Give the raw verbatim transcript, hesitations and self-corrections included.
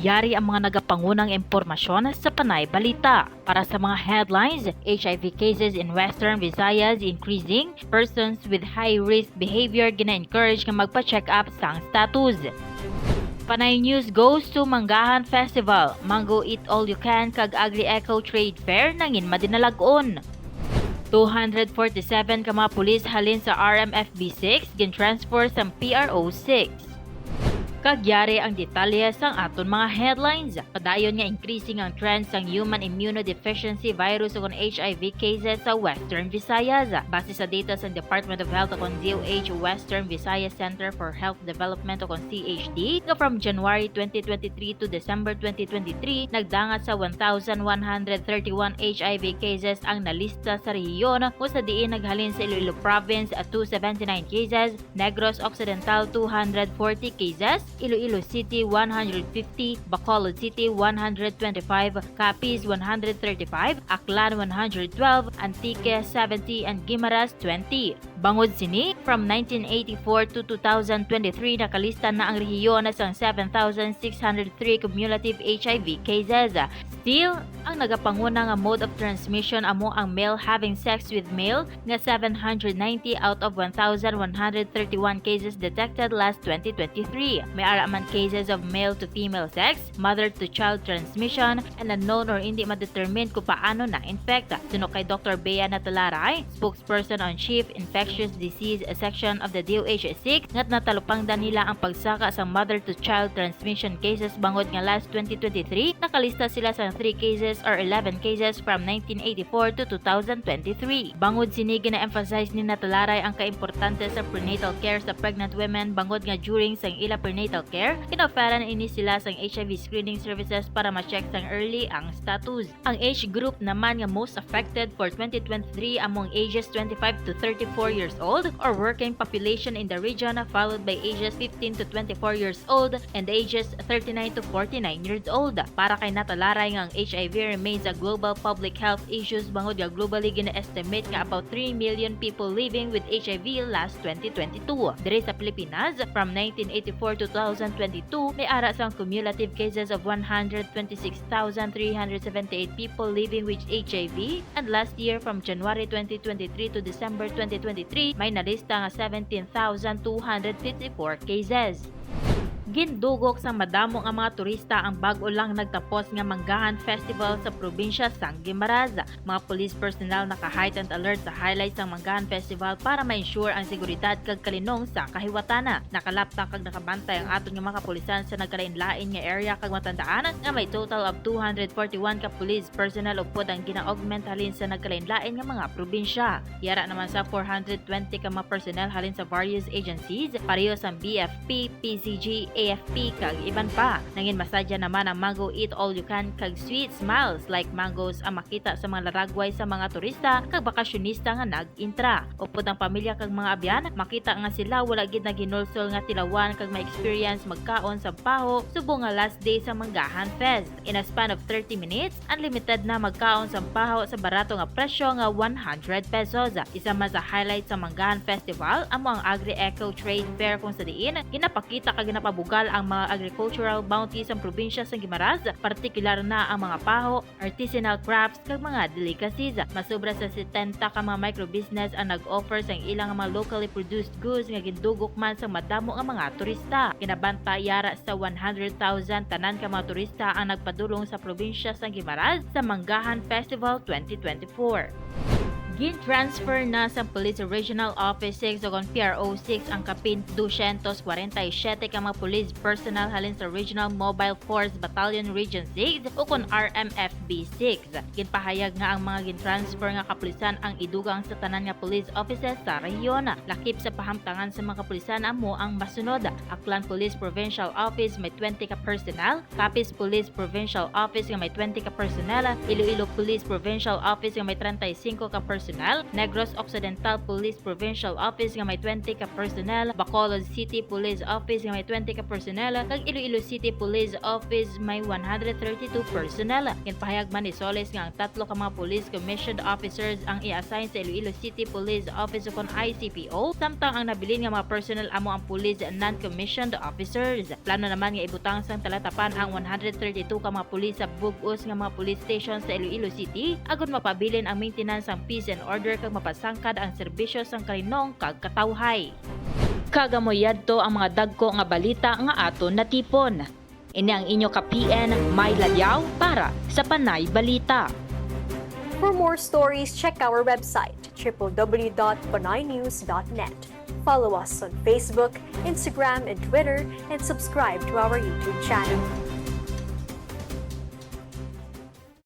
Yari ang mga nagapangunang impormasyon sa Panay Balita. Para sa mga headlines, H I V cases in Western Visayas increasing, persons with high-risk behavior gina-encourage nga magpa-check up sang status. Panay News goes to Manggahan Festival, Mango Eat All You Can kag Agri Eco Trade Fair nangin madinalag-on. Two hundred forty-seven ka mga pulis halin sa R M F B six gin-transfer sa P R O six. Kag yari ang detalye sang aton mga headlines. Padayon nga increasing ang trend sang human immunodeficiency virus ukon H I V cases sa Western Visayas. Base sa data sang Department of Health ukon D O H Western Visayas Center for Health Development ukon C H D, nga from January twenty twenty-three to December twenty twenty-three, nagdangat sa one thousand one hundred thirty-one H I V cases ang nalista sa rehiyon, kung sa diin naghalin sa Iloilo Province, two seventy-nine cases, Negros Occidental, two hundred forty cases, Iloilo City, one hundred fifty, Bacolod City, one hundred twenty-five, Capiz, one hundred thirty-five, Aklan, one hundred twelve, Antique, seventy, and Guimaras, twenty. Bangod sini, from nineteen eighty-four to two thousand twenty-three, nakalista na ang rehiyon sang seven thousand six hundred three cumulative H I V cases. Still, ang nagapanguna nga mode of transmission amo ang male having sex with male, nga seven hundred ninety out of one thousand one hundred thirty-one cases detected last twenty twenty-three. May ara man cases of male to female sex, mother to child transmission, and unknown or hindi ma-determine kung paano na-infect. Suno kay Doctor Bea Natalaray, spokesperson on Chief Infectious Disease Section of the D O H six, nga natalupangdan nila ang pagsaka sa mother to child transmission cases bangod nga last twenty twenty-three, nakalista sila sa three cases or eleven cases from nineteen eighty-four to two thousand twenty-three. Bangod sini, gina-emphasize ni Natalaray ang kaimportante sa prenatal care sa pregnant women, bangod nga during sang ila prenatal care, gina-offeran ini sila sang H I V screening services para ma-check sang early ang status. Ang age group naman nga most affected for twenty twenty-three amo ang ages twenty-five to thirty-four years old or working population in the region, followed by ages fifteen to twenty-four years old and ages thirty-nine to forty-nine years old. Para kay Natalaray nga ang H I V remains a global public health issues bangod nga globally gina-estimate nga about three million people living with H I V last twenty twenty-two. Diri sa Pilipinas, from nineteen eighty-four to two thousand twenty-two, may ara sang cumulative cases of one hundred twenty-six thousand three hundred seventy-eight people living with H I V, and last year, from January twenty twenty-three to December twenty twenty-three, may nalista nga seventeen thousand two hundred fifty-four cases. Gindugok sang madamo nga mga turista ang bag-o lang nagtapos nga Manggahan Festival sa probinsya sang Guimaras. Mga police personnel naka-heightened alert sa highlights sang Manggahan Festival para ma-ensure ang seguridad kag kalinong sa kahiwatana. Nakalaptak kag nakabantay ang aton nga mga kapulisan sa nagkalain-lain nga area, kag matandaan nga may total of two hundred forty-one ka police personnel upod ang gina-augment halin sa nagkalain-lain nga mga probinsya. Yara naman sa four hundred twenty ka mga personnel halin sa various agencies, pareho sang B F P, P C G, A F P, kag iban pa. Nangin masadya naman ang Mango Eat All You Can kag Sweet Smiles Like Mangoes ang makita sa mga laragway sa mga turista kag bakasyonista nga nag-intra. Upod ang pamilya kag mga abyan, makita nga sila wala gid naghinulsol nga tilawan kag ma-experience magkaon sa baho subong nga last day sa Manggahan Fest. In a span of thirty minutes, unlimited na magkaon sa baho sa barato nga presyo nga one hundred pesos. Isa man sa highlight sa Manggahan Festival amo ang Agri-Eco Trade Fair, kung sa diin ginapakita kag ginapabugal ang mga agricultural bounty sa probinsya sa Guimaras, partikular na ang mga baho, artisanal crafts, kag mga delicacies. Masobra sa setenta ka mga microbusiness ang nag-offer sang ilang mga locally produced goods nga gindugok man sang madamo nga mga turista. Ginabanta yara sa one hundred thousand tanan ka mga turista ang nagpadulong sa probinsya sang Guimaras sa Manggahan Festival twenty twenty-four. Gin-transfer na sa Police Regional Office six o kon P R O six ang kapin dosyentos kwarenta y siyete ka mga police personnel halin sa Regional Mobile Force Battalion Region six o kon R M F B six. Ginpahayag nga ang mga gin-transfer nga kapulisan ang idugang sa tanan nga police offices sa rehiyon. Lakip sa pahamtangan sa mga kapulisan amo ang masunod: Aklan Police Provincial Office may twenty ka personnel, Capiz Police Provincial Office nga may twenty ka personnel, Iloilo Police Provincial Office nga may treinta y cinco ka personnel, personnel, Negros Occidental Police Provincial Office nga may twenty ka personnel, Bacolod City Police Office nga may twenty ka personnel, kag Iloilo City Police Office may one hundred thirty-two personnel. Ginpahayag man ni Solis nga ang tatlo ka mga police commissioned officers ang i-assign sa Iloilo City Police Office ukon I C P O, samtang ang nabilin nga mga personnel amo ang police non-commissioned officers. Plano naman nga ibutang sang talatapan ang one hundred thirty-two ka mga pulis sa bug-os nga mga police station sa Iloilo City, agod mapabilin ang maintenance sang peace and order kag mapasangkad ang serbisyo sang kalinong kag katawhay. Kag amo yadto ang mga dagko nga balita nga aton natipon. Ini ang inyo ka P N, May Ladiaw, para sa Panay Balita. For more stories, check our website, triple w dot panaynews dot net. Follow us on Facebook, Instagram, and Twitter, and subscribe to our YouTube channel.